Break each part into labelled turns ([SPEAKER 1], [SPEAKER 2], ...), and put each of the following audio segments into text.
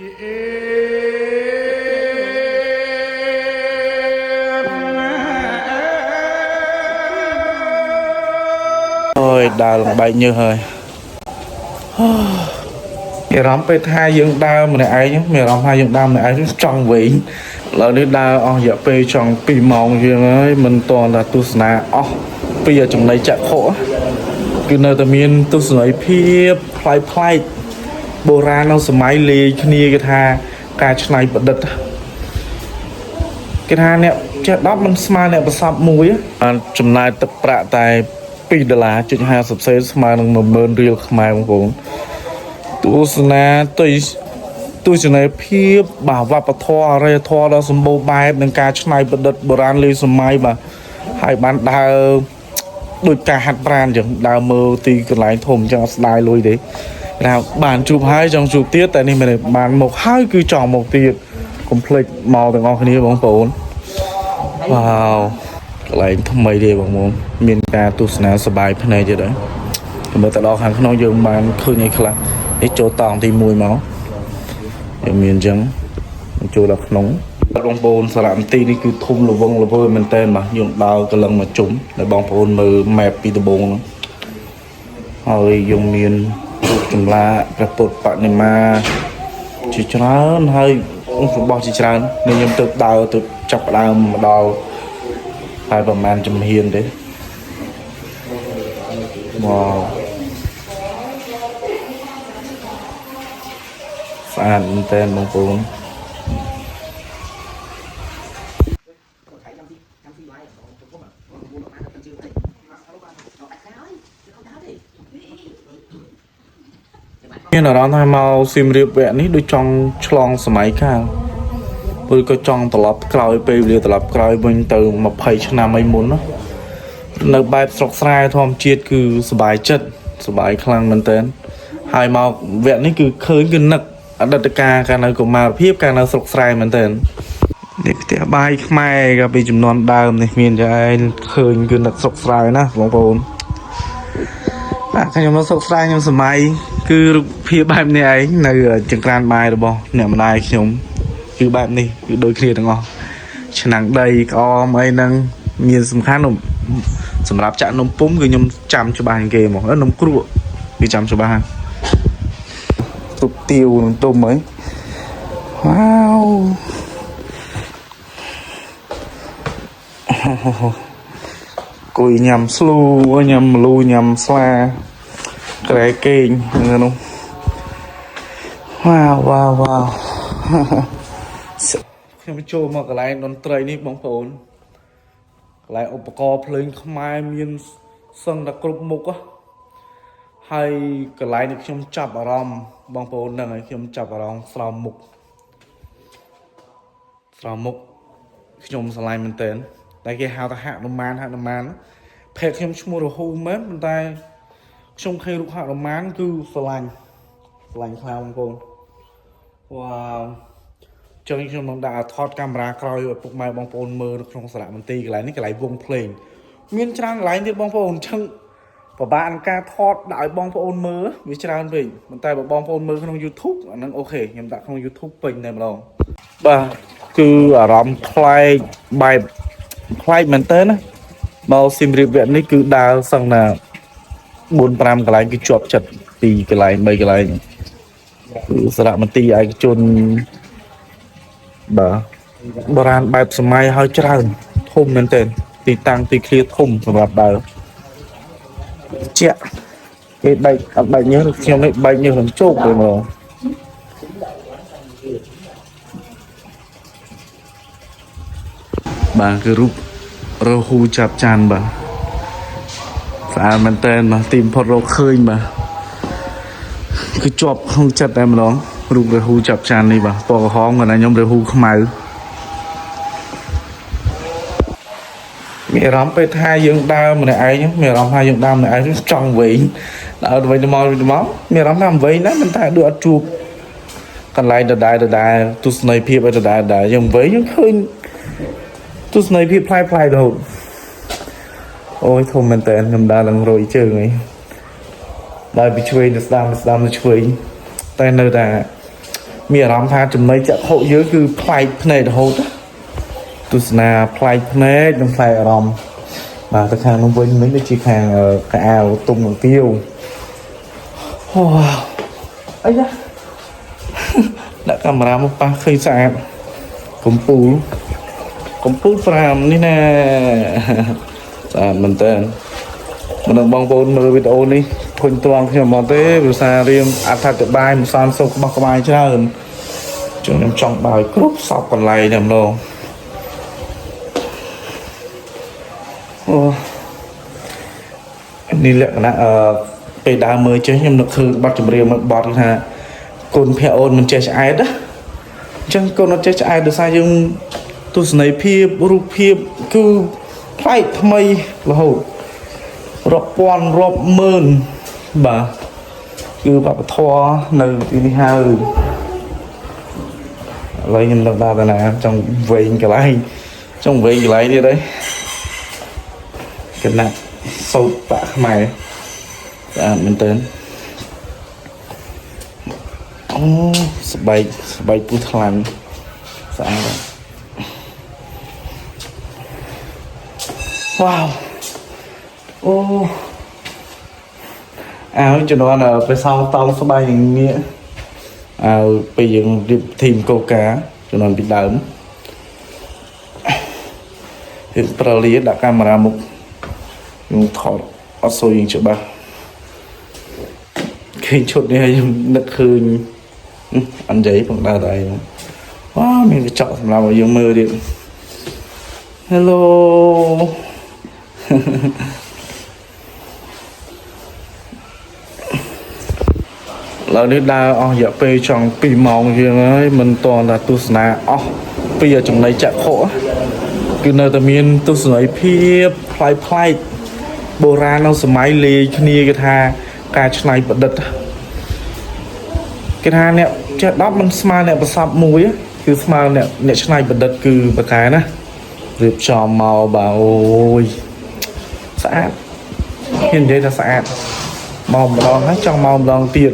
[SPEAKER 1] អូយដើរលំបែកញើសហើយមានអារម្មណ៍ពេលថាយើងដើរម្នាក់ឯងមានអារម្មណ៍ថាយើងដើរម្នាក់ឯងចង់វិញឥឡូវនេះដើរអស់រយៈពេលចង់2ម៉ោងជាងហើយមិនតន់តែទស្សនាអស់ពីចំណីចក្ខុគឺនៅតែមានទស្សនីយភាពប្លែកប្លែកបុរាណនៅសម័យលាយគ្នាគេថាការច្នៃប្រឌិត គេថាអ្នកចេះ10មិនស្មើអ្នកប្រសពមួយបានចំណាយទឹកប្រាក់តែ2ដុល្លារចុច50សេនស្មើនឹង10000រៀលខ្មែរបងប្អូនទស្សនាទយទស្សនីយភាពបាទវប្បធម៌អរិយធម៌ដ៏សម្បូរបែបនឹងការច្នៃប្រឌិតបុរាណលាយសម័យបាទហើយបានដើរដូចការហាត់ប្រាណអញ្ចឹងដើរមើលទីកន្លែងធំអញ្ចឹងអត់ស្ដាយលុយទេគេថាបានជួបហើយចង់ជួបទៀតតែនេះមិនបានមកហើយគឺចង់មកទៀតកុំភ្លេចមកទាំងអស់គ្នាបងប្អូន វ៉ាវកន្លែងថ្មីទេបងប្អូនមានការទស្សនាសប្បាយភ្នែកទៀតហើយមើលទៅដល់ខាងក្នុងយើងបានឃើញអីខ្លះនេះចូលតង់ទី1មកយើងមានអញ្ចឹងចូលដល់ក្នុងបងប្អូនសារមន្ទីរនេះគឺធំល្វឹងល្វើយមែនតើបាទយើងដើរកលឹងមកជុំដែលបងប្អូនមើល map ពីដំបូងហ្នឹងហើយយើងមានរូបចម្លាក់ព្រះពុទ្ធបដិមាជាច្រើនហើយរបស់ជាច្រើននេះខ្ញុំទៅដើរទៅចាប់ផ្ដើមមកដល់ ហើយប្រហែលជំហានទេវ៉ាវស្អាតមែនតើបងប្អូនមានអារម្មណ៍ថាមកសៀមរាបវគ្គនេះដូចចង់ឆ្លងសម័យកាលឬក៏ចង់ត្រឡប់ក្រោយពេលវេលាត្រឡប់ក្រោយវិញទៅ20ឆ្នាំអីមុនណានៅបែបស្រុកស្រែធម្មជាតិគឺសบายចិត្តសบายខ្លាំងមែនតើហើយមកវគ្គនេះគឺឃើញគឺនឹកអតីតកាលកាលនៅកុមារភាពកាលនៅស្រុកស្រែមែនតើនេះផ្ទះបាយខ្មែរកាលពីចំនួនដើមនេះមានតែឯងឃើញគឺនឹកស្រុកស្រែណាបងប្អូន បាទខ្ញុំមកសុកស្រាយខ្ញុំសម័យគឺរូបភាពបែបនេះឯងនៅចង្ក្រានបាយរបស់អ្នកម្ដាយខ្ញុំគឺបែបនេះគឺដូចគ្នាទាំងអស់ឆ្នាំងដីក្អមអីហ្នឹងមានសំខាន់នំសម្រាប់ចាក់នំពុំគឺខ្ញុំចាំច្បាស់ជាងគេហ្មងនំគ្រក់គឺចាំច្បាស់ទុបទាវនឹងទុំអីវ៉ាវគួយញ៉ាំស្លូញ៉ាំម្លូញ៉ាំស្លា ក្រែកេងហ្នឹងនោះវ៉ាវវ៉ាវវ៉ាវខ្ញុំចូលមកកន្លែងតន្ត្រីនេះបងប្អូនកន្លែងឧបករណ៍ភ្លេងខ្មែរមានសឹងតែគ្រប់មុខហ៎ហើយកន្លែងនេះខ្ញុំចាប់អារម្មណ៍បងប្អូនហ្នឹងហើយខ្ញុំចាប់អារម្មណ៍ស្រោមមុខស្រោមមុខខ្ញុំស្រឡាញ់មែនទែនតែគេហៅថាហនុមានហនុមានភេទខ្ញុំឈ្មោះរហូមែនប៉ុន្តែ ខ្ញុំឃើញរូបហនុមានគឺស្រឡាញ់ស្រឡាញ់ខ្លាំងបងប្អូនវ៉ាវចឹងខ្ញុំនឹងដាក់ថតកាមេរ៉ាក្រោយឲ្យពុកម៉ែបងប្អូនមើលនៅក្នុងសារមន្ទីរកន្លែងនេះកន្លែងវងភ្លេងមានច្រើនកន្លែងទៀតបងប្អូនចឹងពិបាកក្នុងការថតដាក់ឲ្យបងប្អូនមើលវាច្រើនពេកប៉ុន្តែបើបងប្អូនមើលក្នុង YouTube អាហ្នឹង OK ខ្ញុំដាក់ក្នុង YouTube ពេញតែម្ដងបាទគឺអារម្មណ៍ប្លែកបែបប្លែកមែនតើណាមកសៀមរាបវគ្គនេះគឺដើរសឹងណា 4 5កន្លែងគឺជាប់ចិត្តពីរកន្លែង3កន្លែងគឺសារមន្ទីរឯកជនបាទបុរាណបែបសម័យហើយច្រើនធំមែនទែនទីតាំងទីឃ្លាធំសម្រាប់ដើរជាក់គេបែកអត់បែកញើសខ្ញុំនេះបែកញើសនឹងជោគទៅហ្មងបាទគឺរូបរហូចាប់ចានបាទ ស្អាតមែនតើបាទទីបំផុតរកឃើញបាទគឺជាប់ក្នុងចិត្តតែម្ដងរូបរាហូចាប់ចាននេះបាទពណ៌ក្រហមគាត់ថាខ្ញុំរាហូខ្មៅមានអារម្មណ៍ពេលថាយើងដើរម្នាក់ឯងមានអារម្មណ៍ថាយើងដើរម្នាក់ឯងចង់វែងដើរទៅវិញទៅមកវិញទៅមកមានអារម្មណ៍ថាវែងដែរមិនតែដូចអត់ជួបកន្លែងដដែលដដែលទស្សនីយភាពឲ្យដដែលដដែលយើងវែងយើងឃើញទស្សនីយភាពប្លែកប្លែករហូតអូយធំមែនតើខ្ញុំដើរឡើងរយជើងអី ដើរពីឆ្វេងទៅស្ដាំស្ដាំទៅឆ្វេងតែនៅតែ មានអារម្មណ៍ថាចំណីចក្ខុយើងគឺប្លែកភ្នែករហូតណាទស្សនាប្លែកភ្នែកនិងប្លែកអារម្មណ៍បាទទៅខាងនោះវិញមិញដូចជាខាងកៅអៅទុំនឹងទៀវអូអីយ៉ា ដាក់កាមេរ៉ាមកប៉ះឃើញស្អាតកំពូលកំពូល5នេះណា ស្អាតមែនតើមិនដឹងបងប្អូនមើលវីដេអូនេះធុញទ្រាន់ខ្ញុំអត់ទេភាសារៀងអត្ថាធិប្បាយមិនសមសុខរបស់ក្បាយច្រើនចឹងខ្ញុំចង់បើយគ្រប់សពកន្លែងតែម្ដងអូនេះលក្ខណៈអឺពេលដើរមើលចេះខ្ញុំនឹកឃើញបទចម្រៀងមួយបទថាគុណភៈអូនមិនចេះឆ្អែតណាអញ្ចឹងកូនអត់ចេះឆ្អែតដោយសារយើងទស្សនីយភាពរូបភាពគឺប្លែកថ្មីរហូតរាប់ពាន់រាប់ម៉ឺនបាទគឺវប្បធម៌នៅទីនេះហើយឥឡូវខ្ញុំនឹងដល់តាណាចង់វែងកន្លែងចង់វែងកន្លែងទៀតហើយគណៈសោតបាក់ខ្មែរស្អាតមែនទែនអូស្បែកស្បែកពូថ្លាន់ស្អាតណាស់វ៉ាវអូអើជំនាន់ពេលសងតោងស្បែកយ៉ាងនេះអើពេលយើងរៀបធីមកូកាជំនាន់ពីដើមយើងប្រលាដាក់កាមេរ៉ាមុខខ្ញុំថតអត់សូវយើងច្បាស់ឃើញឈុតនេះហើយខ្ញុំនឹកឃើញអត់និយាយផងដែរតែឯងវ៉ាមានកញ្ចក់សម្រាប់ឲ្យយើងមើលទៀត Hello ឡើយនេះដើរអស់រយៈពេលចង់2ម៉ោងជាងហើយមិនតន់តែទស្សនាអស់ពីចំណីចក្ខុគឺនៅតែមានទស្សនីយភាពប្លែកប្លែកបុរាណនៅសម័យលេយគ្នាគេថាការច្នៃប្រឌិតគេថាអ្នកចេះ10មិនស្មើអ្នកប្រសពមួយគឺស្មើអ្នកអ្នកច្នៃប្រឌិតគឺបកែណារៀបចំមកបាទអូយស្អាតហ៊ាននិយាយថាស្អាតមកម្ដងហើយចង់មកម្ដងទៀត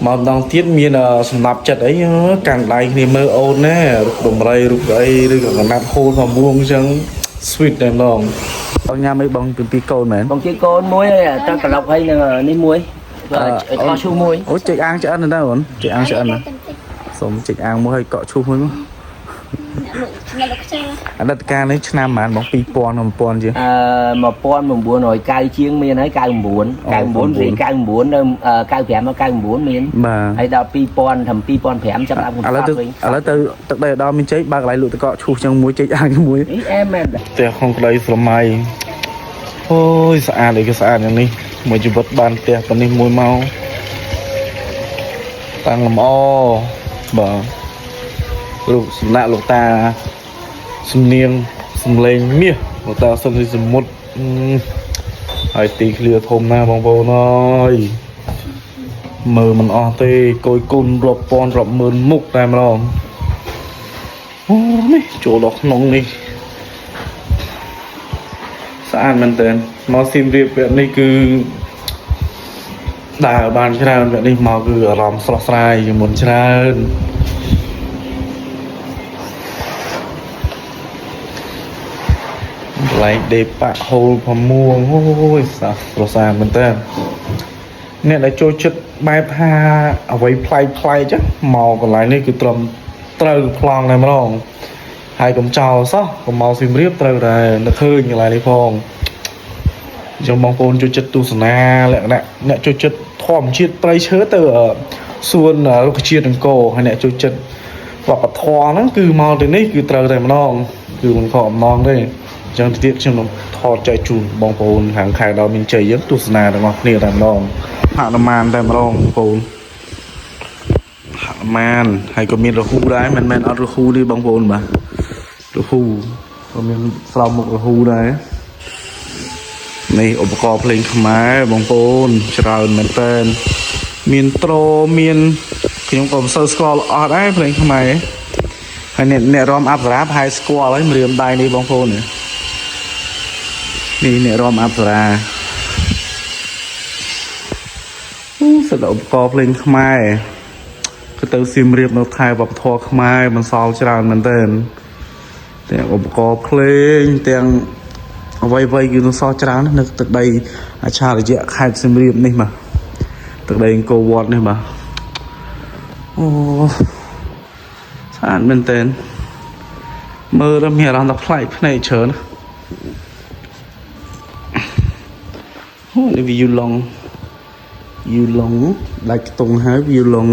[SPEAKER 1] មកម្ដងទៀតមានសំណាប់ចិត្តអីកាន់ដៃគ្នាមើលអូនណារូបដំរីរូបអីឬក៏កណាត់ហូលមកមួងអញ្ចឹង sweet តែម្ដងបងញ៉ាំអីបងពីពីកូនមែន
[SPEAKER 2] បងជាកូនមួយហើយទឹកក្លុកហើយនឹងនេះមួយខោឈូមួយ
[SPEAKER 1] អូចេកអាងឆ្អិនទៅអូនចេកអាងឆ្អិនណាសូមចេកអាងមួយហើយកក់ឈូសមួយមក
[SPEAKER 3] អ្នកលោកខ្ចី
[SPEAKER 1] អតីតកាលនេះឆ្នាំប៉ុន្មានបង2000 1000ជាង
[SPEAKER 2] អឺ1990ជាងមានហើយ99 99រី99នៅ95មក99មាន
[SPEAKER 1] បាទ
[SPEAKER 2] ហើយដល់2000ធ្វើ2005ចាប់ដើម
[SPEAKER 1] ឥឡូវទៅ
[SPEAKER 2] វិញ
[SPEAKER 1] ឥឡូវទៅទឹកដីដល់មានជ័យបើកកន្លែងលក់តកក់ឈូសចឹងមួយចេកអាងមួយ
[SPEAKER 2] អីអែមមែន
[SPEAKER 1] ផ្ទះក្នុងក្តីស្រមៃអូយស្អាតអីក៏ស្អាតយ៉ាងនេះមួយជីវិតបានផ្ទះប៉ុណ្នេះមួយមកតាំងលម្អបាទរូបសំណាក់លោកតាសំនៀងសំលេងមាសលោកតាសុនស៊ីសមុទ្រអឺហើយទីឃ្លាធំណាស់បងប្អូនអើយមើលមិនអស់ទេកយគុណរាប់ពាន់រាប់ម៉ឺនមុខតែម្ដងអូនេះចូលដល់ក្នុងនេះ ស្អាតមែនតើមកសៀមរាបវគ្គនេះគឺដើរបានច្រើនវគ្គនេះមកគឺអារម្មណ៍ស្រស់ស្រាយជាងមុនច្រើនកន្លែងដេប៉ាក់ហូលផមួងអូយស្រស់ស្រស់ស្អាតមែនតើអ្នកដែលចូលចិត្តបែបថាអ្វីប្លែកប្លែកចឹងមកកន្លែងនេះគឺត្រឹមត្រូវប្លង់តែម្ដងហើយកុំចោលសោះកុំមកសៀមរាបត្រូវតែនឹកឃើញកន្លែងនេះផង ចឹងបងប្អូនចូលចិត្តទស្សនាលក្ខណៈអ្នកចូលចិត្តធម្មជាតិព្រៃឈើទៅសួនរុក្ខជាតិអង្គរហើយអ្នកចូលចិត្តវប្បធម៌ហ្នឹងគឺមកទីនេះគឺត្រូវតែម្ដងគឺមិនខកអំណងទេអញ្ចឹងទៅទៀតខ្ញុំនឹងថតចែកជូនបងប្អូនខាងខេត្តដល់មានជ័យយើងទស្សនាទាំងអស់គ្នាតែម្ដងហនុមានតែម្ដងបងប្អូនហនុមានហើយក៏មានរហូដែរមិនមែនអត់រហូទេបងប្អូនបាទរហូក៏មានស្រោមមុខរហូដែរ នេះឧបករណ៍ភ្លេងខ្មែរបងប្អូនច្រើនមែនតើមានត្រូមានខ្ញុំក៏មិនសូវស្គាល់អត់ដែរភ្លេងខ្មែរហើយអ្នកអ្នករំអប្សរាប្រហែលស្គាល់ហើយម្រាមដៃនេះបងប្អូននេះនេះអ្នករំអប្សរាអូសិតតែឧបករណ៍ភ្លេងខ្មែរ គឺទៅសៀមរាបនៅថែវប្បធម៌ខ្មែរមិនសល់ច្រើនមែនទែនទាំងឧបករណ៍ភ្លេងទាំងអ្វីៗគឺនៅសល់ច្រើនណាស់នៅទឹកដីអច្ឆរិយៈខេត្តសៀមរាបនេះបាទទឹកដីអង្គរវត្តនេះបាទអូស្អាតមែនទែនមើលទៅមានអារម្មណ៍ថាប្លែកភ្នែកច្រើនណាស់អូនេះវាយូឡុងយូឡុងដាច់ខ្ទង់ហើយយូឡុង